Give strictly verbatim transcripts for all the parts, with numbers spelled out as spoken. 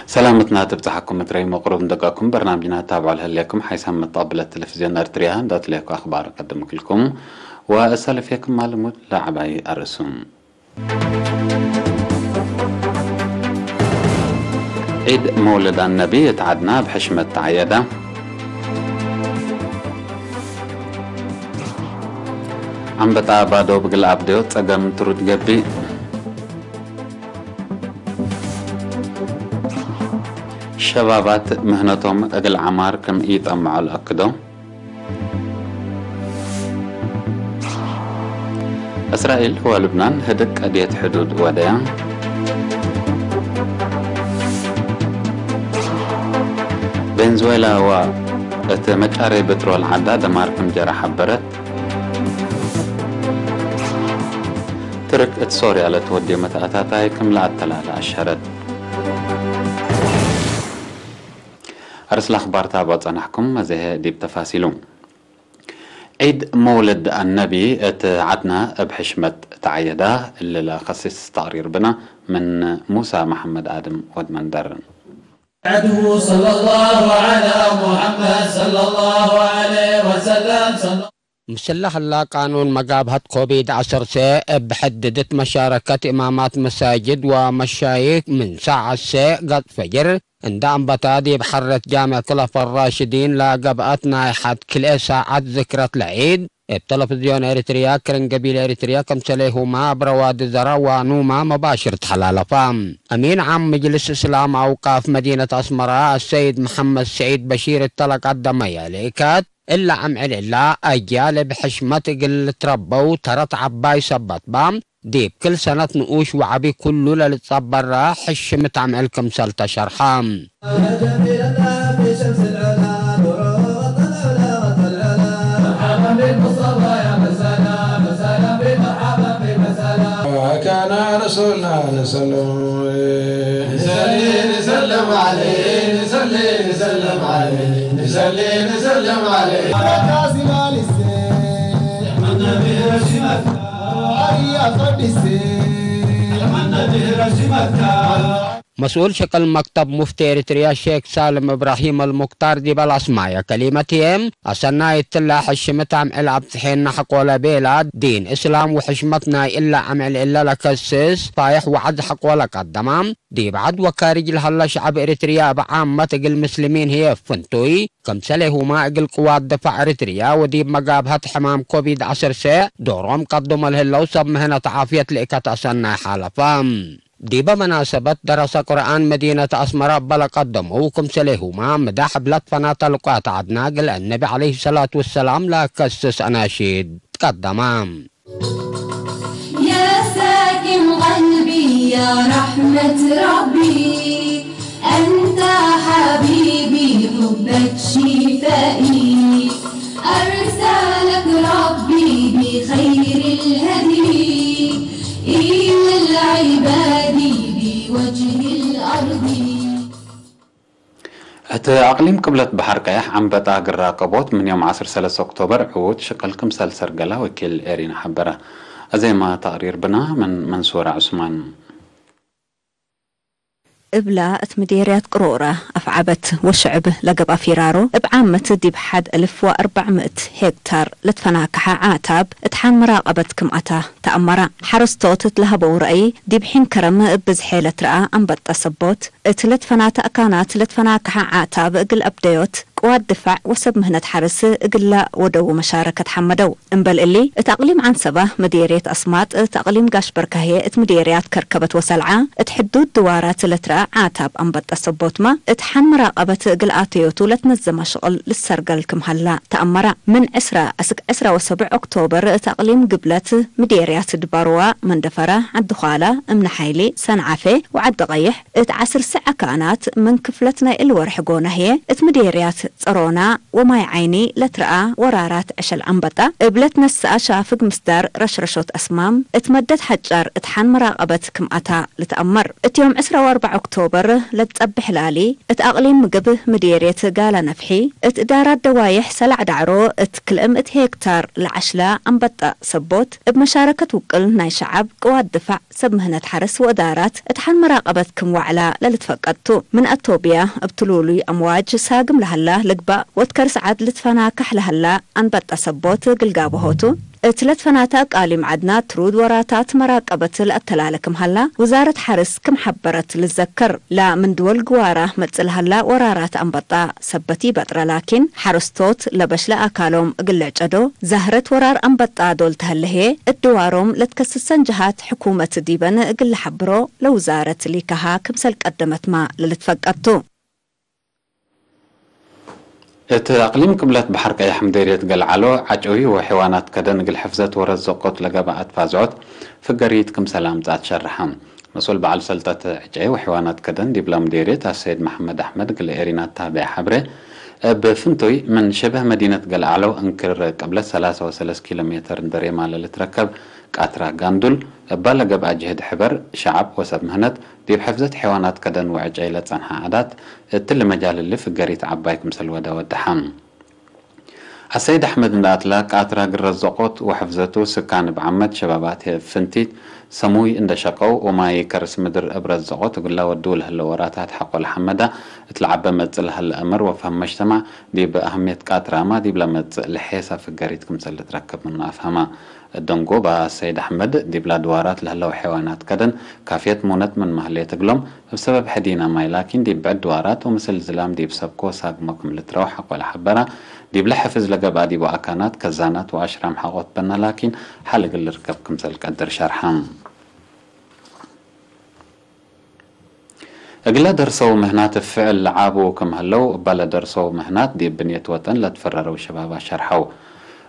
ሰላምትና ትብጽሐኩም እትረይ መቅሩብ እንደቀኩም በርናምጅና ታብዖ ለህሌኩም ሓይሳም መተቀብለት ቴሌቪዝዮን ኤርትርያ እንዳትሌኩ አኽባር ቀድም ክልኩም ወእሰልፌኩም ማልሙድ ለዐባይ አርእሱም። ዒድ መውለድ አነቢ እት ዐድና እብ ሕሽመት ተዐየዳ። አንበጣ ባዶብ እግል አብደዮ ጸገም ትሩድ ገብእ። ሸባባት ምህነቶም እግል ዐማር ክም ኢጠምዖ ለአክዶ። እስራኤል ወልብናን ህድግ ቀድየት ሕዱድ ወደያ። ቬንዙዌላ ወእት መጫሬ ብትሮል ዐዳ ደማር ክም ጀረ ሐበረት። ትርክ እት ሶርያ ለትወዴ መትአታታይ ክም ለአተላለ አሸረት። አርስለ አኽባር ታብዖ ጸናሕኩም፣ አዜ ዲብ ተፋሲሉ። ዒድ መውለድ አነቢ እት ዐድና እብ ሕሽመት ተዐየዳ። እሊ ለከስስ ተቅሪር ብነ ምን ሙሳ መሐመድ አድም ወድ መንደር። ዐዱ ሰለላሁ ዐላ ሙሐመድ ሰለላሁ ዐለይሂ ወሰለም። ምስለ ሀላ ቃኑን መጋብሀት ኮቪድ ዐሰርተ እብ ሕድድት መሻረከት እማማት መሳጅድ ወመሻይክ ምን ሳዐት ሴዕ ገጽ ፈጅር እንደ አንበታ ዲብ ሐረት ጃምዕ ክለፈ ራሽዲን ለገብአት ናይ ሐድ ክልኤ ሳዐት ዝክረት ለዒድ እብ ተለፍዝዮን ኤሪትርያ ክርን ገቢል ኤሪትርያ ክምሰሌሁማ እብ ረዋድ ዘራ ዋኑማ መባሽር ተሐላለፋ። አሚን ዓም ምጅልስ እስላም አውቃፍ መዲነት አስመራ አሰይድ መሐመድ ሰዒድ በሺር እተ ለቀደመየ ልእከት እለ አምዕል እላ አጅያል እብ ሕሽመት እግል ልትረበው ተረት ዐባይ ሰበት በ። ዲብ ክል ሰነት ንኡሽ ወዐቢ ኩሉ ለልትጸበረ ሕሽምት አምዕል ክምሰል ተሸርሐ። كان رسولنا نسلم نسلي نسلم عليه، نسلي نسلم عليه، نسلي نسلم عليه. መስኡል ሽቅል መክተብ ሙፍቲ ኤሪትርያ ሼክ ሳልም እብራሂም አልሙክታር ዲበ ለአስማየ ከሊመት ህዬ፣ አሰናይ እትለ ሕሽምት አምዕል አብጽሔነ ሐቆለ ቤላ፣ ዲን እስላም ወሕሽመት ናይ እለ አምዕል እለ ለከስስ ፋይሕ ወዐድ ሐቆለ ቀደማ። ዲብ ዐድ ወካርጅ ለሀለ ሸዐብ ኤሪትርያ እብ ዓመት እግል ምስልሚን ህዬ ፍንቱይ፣ ክምሰሌሁማ እግል ቅዋት ድፋዕ ኤሪትርያ ወዲብ መጋብሀት ሕማም ኮቪድ ዐሰርተ ዶሮም ቀድሞ ለህለው ሰብ ምህነት ዓፍየት ልእከት አሰናይ ሓለፈ። ዲበ መናሰበት ደረሰ ቁርአን መዲነት አስመረ እበ ለቀደመው፣ ክምሰሌሁማ ምዳሕ እብ ለትፈናተ ልቋት ዐድና እግል አነቢ ዐለይሂ ሰላቱ ወሰላም ለአከስስ አናሺድ ትቀደመ። يا ساكن قلبي يا رحمة ربي، أنت حبيبي حبك شفائي، أرسلك ربي بخير الهدي إلى العباد بوجه الأرض. እት አቅሊም ቅብለት በሐር ቀየሕ አንበጣ እግል ራቀቦት ምን ዮም ዐስር ሰለስ ኦክቶበር ዕዉት ሽቅል ክምሰል ሰርገላ ወኪል ኤሪና ሐበረ። አዜመ ተቅሪር ብና ምን መንሱረ ዑስማን። እብላ እት ምዴርያት ቅሮረ አፍዓበት ወሸዕብ ለገብአ ፊራሮ፣ እብ ዓመት ዲብ ሐድ እልፍ ወአርበዕ ምእት ሄክታር ለትፈናከሐ ዓታብ እት ሐን መራቀበት ክም አታ ተአመረ። ሐረስቶት እት ለሀበው ረአይ፣ ዲብ ሒን ከረም እብ ብዝሔ ለትረአ አንበጣ ሰቦት፣ እት ለትፈናተ አካናት ለትፈናከሐ ዓታብ እግል አብደዮት፣ ቅዋት ድፋዕ ወሰብ ምህነት ሐርስ እግለ ወደዉ መሻረከት ሐመደው። እምበል እሊ፣ እት አቅሊም ዐንሰበ፣ ምዴርየት አስማጥ፣ እት አቅሊም ጋሽ በርከህየ፣ እት ምዴርያት ከርከበት ወሰልዓ፣ እት ሕዱድ ድዋራት ለትረአ ዓታብ አንበጣ ሰቦትመ፣ እት ሐን መራቀበት እግል አተዮቱ ለትነዘመ ሽቅል ልሰርገል ክም ሀላ ተአመረ። ምን ዕስራ አስክ ዕስራ ወሰብዕ ኦክቶበር፣ እት አቅሊም ግብለት፣ ምዴርያት ድባርዋ፣ መንደፈራ፣ ዐዲ ዃላ፣ እምነ ሓይሌ፣ ሰንዓፌ ወዐዲ ቀይሕ፣ እት ዐስር ሰዕ አካናት ምን ክፍለት ናይ እል ወርሕ ጎነ ህዬ፣ እት ምዴርያት ጸሮና ወማይ ዓይኒ ለትረኣ ወራራት ዕሸል አንበጣ እብ ለትነስአ ሻፍግ ምስዳር ረሽረሾት አስማም እት መደት ሐጫር እት ሐን መራቀበት ክም አታ ልትአመር። እት ዮም ዕስራ ወአርበዕ ኦክቶበር ለትጸብሕ ላሊ እት አቅሊም ምግብ ምዴርየት ጋላ ነፍሒ እት እዳራት ደዋይሕ ሰላዕ ዳዕሮ እት ክልእም እት ሄክታር ለዐሽላ አንበጣ ሰቦት እብ መሻረከት ውቅል ናይ ሸዐብ ቅዋት ድፋዕ ሰብ ምህነት ሐርስ ወእዳራት እት ሐን መራቀበት ክም ወዕላ ለልትፈቀድ ቱ። ምን አቶብያ እብ ትሉሉይ አምዋጅ ሳግም ለሀላ ልግባእ ወእት ከርስ ዐድ ልትፈናካሕ ለሀላ አንበጣ ሰቦት ግልጋበሆቱ። እት ለትፈናተ አቃሊም ዐድና ትሩድ ወራታት መራቀበት ለአተላለ ክም ሀላ ውዛረት ሐርስ ክም ሐበረት ልዘከር። ላ ምን ድወል ግዋራ መጽእ ለሀላ ወራራት አንበጣ ሰበት ኢበጥረ ላኪን፣ ሐረስቶት ለበሽለ አካሎም እግል ልዕጨዶ፣ ዛህረት ወራር አንበጣ ዶል ተሀለ ህዬ፣ እት ድዋሮም ለትከስሰን ጀሃት ሕኩመት ዲበን እግል ለሐብሮ፣ ለውዛረት ሊካሃ ክምሰል ቀደመትማ ለልትፈቀድ ቱ። እት አቅሊም ቅብለት በሐር ቀየሕ ምዴርየት ገልዓሎ፣ ዐጨዊ ወሐይዋናት ከደን እግል ሕፍዘት ወረዘቆት ለገብአት ፋዝዖት ፍገሪት ክምሰል አምጽአት ሸርሐ። መስኡል በዐል ሰልጠት ዕጨይ ወሐይዋናት ከደን ዲብለ ምዴርየት አሰይድ መሐመድ አሕመድ እግል ኤሪና እት ሀበየ ሐብሬ፣ እብ ፍንቱይ ምን ሸበህ መዲነት ገልዓሎ እንክር ቅብለት ሰላሳ ወሰለስ ኪሎ ሜተር እንዴ ሬማ ለልትረከብ ቃትራ ጋንዱል እባ ለገብአ ጅህድ ሕበር ሸዐብ ወሰብ ምህነት፣ ዲብ ሕፍዘት ሐይዋናት ከደን ወዕጨይ ለጸንሐ ዐዳት፣ እትሊ መጃል እሊ ፍገሪት ዐባይ ክምሰል ወደ ወደሐ። አሰይድ አሕመድ እንደ አትላ፣ ቃትራ እግል ረዘቆት ወሕፍዘቱ ስካን እብ ዓመት ሸባባት ህዬ እብ ፍንቲት ሰሙይ እንደ ሸቀው ወማይ ከርስ ምድር እብ ረዘቆት እግላ ወድው ለህለ ወራታት ሐቆ ለሐመዳ፣ እት ለዐበ መጽእ ለሀለ አምር ወፈህም መጅተማዕ ዲብ አህምየት ቃትራማ ዲብ ለመጽእ ለሔሳ ፍገሪት ክምሰል ልትረከብ ምኑ አፍሀማ። እት ደንጎባ ሰይድ አሕመድ፣ ዲብላ ድዋራት ለህለው ሐይዋናት ከደን ካፍየት ሙነት ምንመ ህሌት እግሎም፣ እብ ሰበብ ሕዲነ ማይ ላኪን ዲብ ብዕድ ድዋራት ወምስል ዝላም ዲብ ሰብኮ ሳግሞ ክም ልትረው ሐቆ ለሐበራ፣ ዲብለ ሕፍዝ ለገብአ ዲቡ አካናት፣ ከዛናት ወአሽራም ሐቆ ትበና ላኪን ሐል እግል ልርከብ ክምሰል ቀድር ሸርሐ። እግለ ደርሰው ምህናት እብ ፍዕል ለዓቡ ክም ህለው፣ እበ ለደርሰው ምህናት ዲብ ብንየት ወጠን ለትፈረረው ሸባባት ሸርሐው።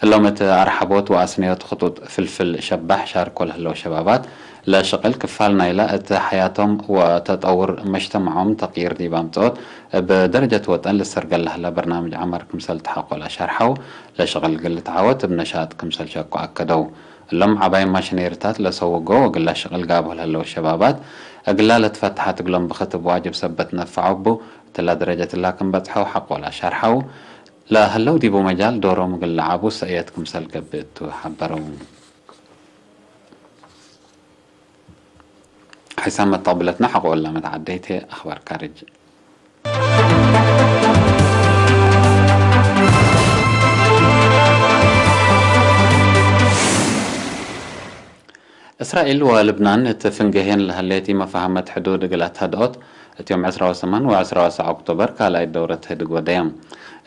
እሎም እት አርሐቦት ወአስንዮት ክጡጥ ፍልፍል ሸባሕ ሻርኮ ለህለው ሸባባት፣ ለሽቅል ክፋል ናይላ እት ሐያቶም ወተጠውር መጅተመዖም ተቅይር ዲብ አምጽኦት፣ እብ ደረጀት ወጠን ልሰርገል ለህለ በርናምጅ ዐመር ክምሰል ተሐቆለ ሸርሐው፣ ለሽቅል እግል ልትዓወት እብ ነሻጥ ክምሰል ሸቁ አከደው። እሎም ዐባይ ማሽኔሪታት ለሰውጎ ወእግላ ሽቅል ጋብሆ ለህለው ሸባባት፣ እግላ ለትፈተሐት እግሎም ብክት እብ ዋጅብ ሰበት ነፈዐው እቡ፣ እትላ ደረጀት እላ ክም በጽሐው ሐቆላ ሸርሐው፣ ለህለው ዲቡ መጃል ዶሮም እግል ለዓቡ ሰእየት ክምሰል ገብእ ቱ ሐበረው። ሐይሳም መተቅብለትና ሐቆ እላ መትዓደይት አኽባር ካርጅ። እስራኤል ወልብናን እት ፍንጌሄን ለህሌት ኢመፋሀመት ሕዱድ እግል አትሀድኦት፣ እት ዮም ዕስራ ወሰማን ወዕስራ ወሰዕ ኦክቶበር ካልኣይት ደውረት ህድግ ወደየ።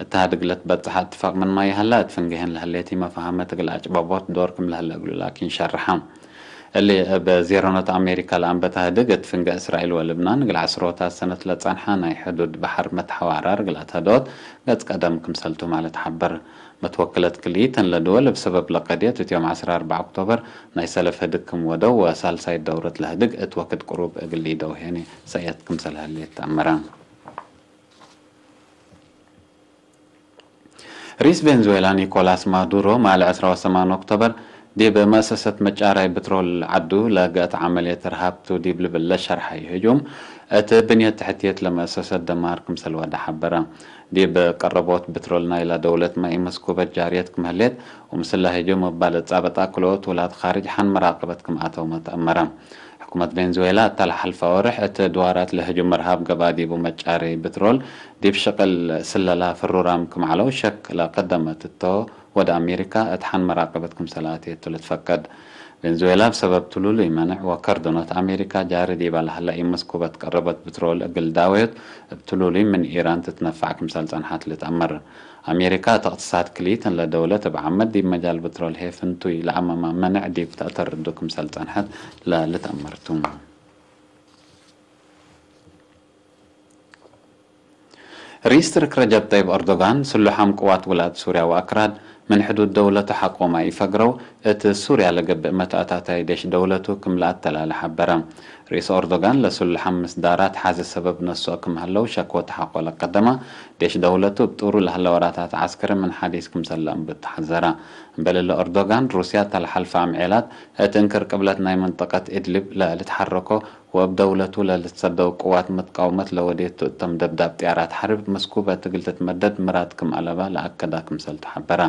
እት ሀድግ ለትበጽሐ እትፋቅ ምንማ ይሀላ፣ እት ፍንጌሄን ለህሌት ኢመፋሀመት እግል አጭበቦት ዶር ክም ለህለ እግሉ ላኪን ሸርሐ። እሊ እብ ዜረኖት አሜሪካ ለአንበተ ህድግ፣ እት ፍንጌ እስራኤል ወልብናን እግል ዐስሮታት ሰነት ለጸንሐ ናይ ሕዱድ በሐር መትሐዋራር እግል አትሀድኦት ገጽ ቀደም ክምሰል ቱ ማለት ሐበር። መትወክለት ክልኢተን ለድወል እብ ሰበብ ለቀድየት እት ዮም ዐስራ አርበዕ ኦክቶበር ናይ ሰለፍ ህድግ ክም ወደው ወሳልሳይት ደውረት ለህድግ እት ወክድ ቅሩብ እግል ሊደው ሄኒ ሰእየት ክምሰል ህሌት ተአመረ። ርኢስ ቬንዙዌላ ኒኮላስ ማዱሮ ማል ዕስራ ወሰማን ኦክቶበር ዲብ መአሰሰት መጫራይ ብትሮል ዐዱ ለገአት ዐመልየት እርሃብ ቱ ዲብ ልብል ለሸርሐዩ ህጁም እት ብንየት ተሕትየት ለመአሰሰት ደማር ክምሰል ወደ ሐበረ። ዲብ ቀረቦት ብትሮል ናይላ ደውለትመ ኢመስኩበት ጃርየት ክም ህሌት፣ ወምስላ ህጁም እባ ለትጻበጣ ክልኦት ውላድ ካርጅ ሐን መራቀበት ክም አተውመ ተአመረ። ሕኩመት ቬንዙዌላ እተ ለሐልፈ ወርሕ እት ድዋራት ለህጁም እርሃብ ገብአ ዲቡ መጫሪ ብትሮል ዲብ ሽቅል ስለላ ፍሩራም ክም ዐለው ሸክ ለቀደመት እቶ፣ ወደ አሜሪካ እት ሐን መራቀበት ክምሰል አትየቱ ልትፈቀድ። ቬንዙዌላ እብ ሰበብ ትሉሉይ መንዕ ወከርድኖት አሜሪካ ጃሪ ዲባ ለሀለ ኢመስኩበት ቀረበት ብትሮል እግል ዳወዮት እብ ትሉሉይ ምን ኢራን ትትነፋዕ ክምሰል ጸንሐት ልትአመር። አሜሪካ እት እቅትሳድ ክልኢተን ለደውለት እብ ዓመት ዲብ መጃል ብትሮል ህዬ ፍንቱይ ለአመመ መንዕ ዲብ ተአተርዱ ክምሰል ጸንሐት ለልትአመር ቱ። ርኢስ ትርክ ረጀብ ጠይብ ኤርዶጋን፣ ስሉሓም ቅዋት ውላድ ሱርያ ወአክራድ ምን ሕዱድ ደውለቱ ሐቆ ማይ ኢፈግረው፣ እት ሱርያ ለገብእ መትአታታይ ዴሽ ደውለቱ ክም ለአተላለ ሐበረ። ርኢስ ኦርዶጋን ለሱል ሐምስ ዳራት ሐዚ ሰበብ ነስኦ ክም ሀለው ሸክወት ሐቆ ለቀደመ፣ ዴሽ ደውለቱ እብ ጡሩ ለሀለ ወራታት ዐስከሪ ምን ሐዲስ ክምሰል ለአንብት ሐዘረ። እምበል እለ ኦርዶጋን፣ ሩስያ እተ ለሐልፈ አምዔላት እት እንክር ቅብለት ናይ መንጠቀት ኢድሊብ ለልትሐረኮ ወእብ ደውለቱ ለልትሰደው ቅዋት መትቃውመት ለወዴቱ እቶም ደብዳብ ጥያራት ሐርብ መስኩበ እግል ትትመደድ ምራድ ክም አለበ ለአከዳ ክምሰልቱ ሐበረ።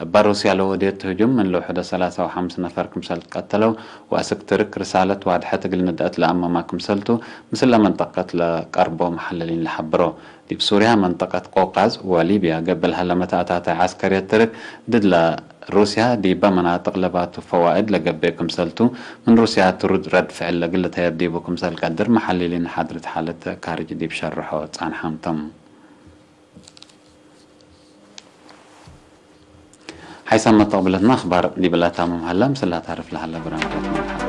እበ ሩስያ ለወዴቱ ህጁም ምን ለውሕደ ሰላሳ ወሐምስ ነፈር ክምሰል ትቀተለው ወአስክ ትርክ ርሳለት ዋድሐት እግል ንድአት ለአመማ ክምሰልቱ ምስለ መንጠቀት ለቀርቦ መሐለሊን ለሐብሮ። ዲብ ሱርያ፣ መንጠቀት ቆቃዝ ወሊብያ ገብእ ለሀለ መትአታታይ ዐስከርየት ትርክ ድድ ለሩስያ ዲበ መናጥቅ ለባቱ ፈዋእድ ለገብእ ክምሰልቱ፣ ምን ሩስያ ትሩድ ረድ ፍዕል ለእግል ልትሀየብ ዲቡ ክምሰል ቀድር መሐሊሊን ሓድርት ሓለት ካርጅ ዲብ ሸርሖ ጸንሐም ቶም። ሓይሳም መተቅብለትና አኽባር ዲብላ ታምም ሀላ፣ ምስላ ታርፍ ለሀለ ብራምዳት መልሓ።